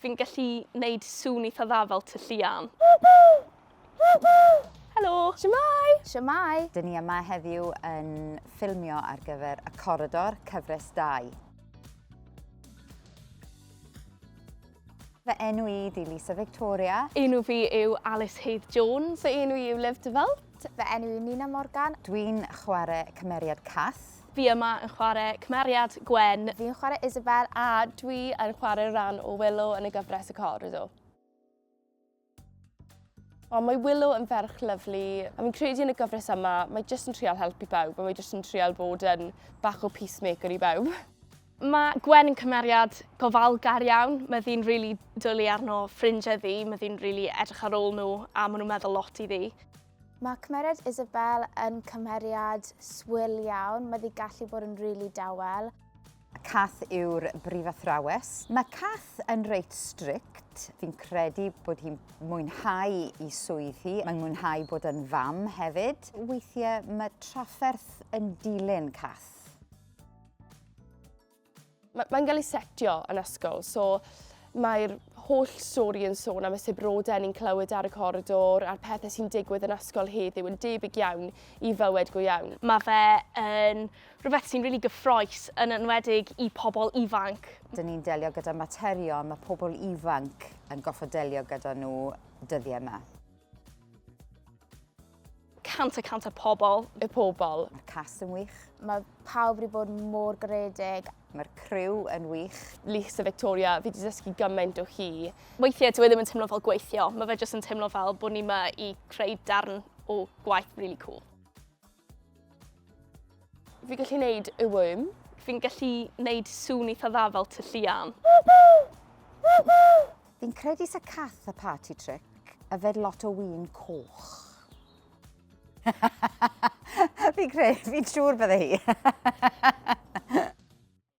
Fi'n gallu neud sŵn eitha dda fel tylluan. Helo! Shwmae! Shwmae! Dyn ni yma heddiw yn ffilmio ar gyfer Y Coridor, cyfres 2. Fy enw i 'di Lisa Victoria. Enw fi yw Alice Hedd Jones. Fy enw i yw Liv DeVelt. Fy enw i Nina Morgan. Dwi'n chwarae cymeriad Cath. Fi yma yn chwarae cymeriad Gwen. Fi'n chwarae Isabel. A dwi yn chwarae rhan o Willow yn y gyfres Y Corridor. O, mae Willow yn ferch lyflu, a fi'n credu yn y gyfres yma, mae jyst yn trial helpu pawb, a mae jyst yn trial bod yn bach o peacemaker i bawb. Mae Gwen yn cymeriad gofalgar iawn. Mae ddi'n rili dwlu arno ffrindiau ddi, mae ddi'n rili edrych ar ôl nhw a maen nhw'n meddwl lot i ddi. Mae cymeriad Isabel yn cymeriad swil iawn, mae ddi gallu bod yn rili dawel. Cath yw'r brifathrawes. Mae Cath yn reit strict. Fi'n credu bod hi'n mwynhau i swydd hi. Mae'n mwynhau bod yn fam hefyd. Weithiau mae trafferth yn dilyn Cath. Mae'n cael ei setio yn ysgol, so mae'r holl stori yn sôn am y sibrodau ni'n clywed ar y coridor a'r pethau sy'n digwydd yn ysgol heddiw yn debyg iawn i fywyd go iawn. Mae fe yn rhywbeth sy'n rili gyffroes, yn enwedig i pobl ifanc. Dyn ni'n delio gyda materion mae pobl ifanc yn gorfod delio gyda nhw dyddiau yma. 100% y pobl. Y pobl. Mae'r cast yn wych. Mae pawb wedi bod mor garedig. Mae'r criw yn wych. Lisa Victoria, fi wedi dysgu gymaint o hi. Weithiau dyw e ddim yn teimlo fel gweithio, mae fe jyst yn teimlo fel bod ni 'ma i creu darn o gwaith really cool. Fi gallu neud y worm. Fi'n gallu neud sŵn eitha dda fel tylluan. Fi'n credu sa Cath y party trick yfed lot o win coch. Fi'n credu, fi'n siŵr bydde hi.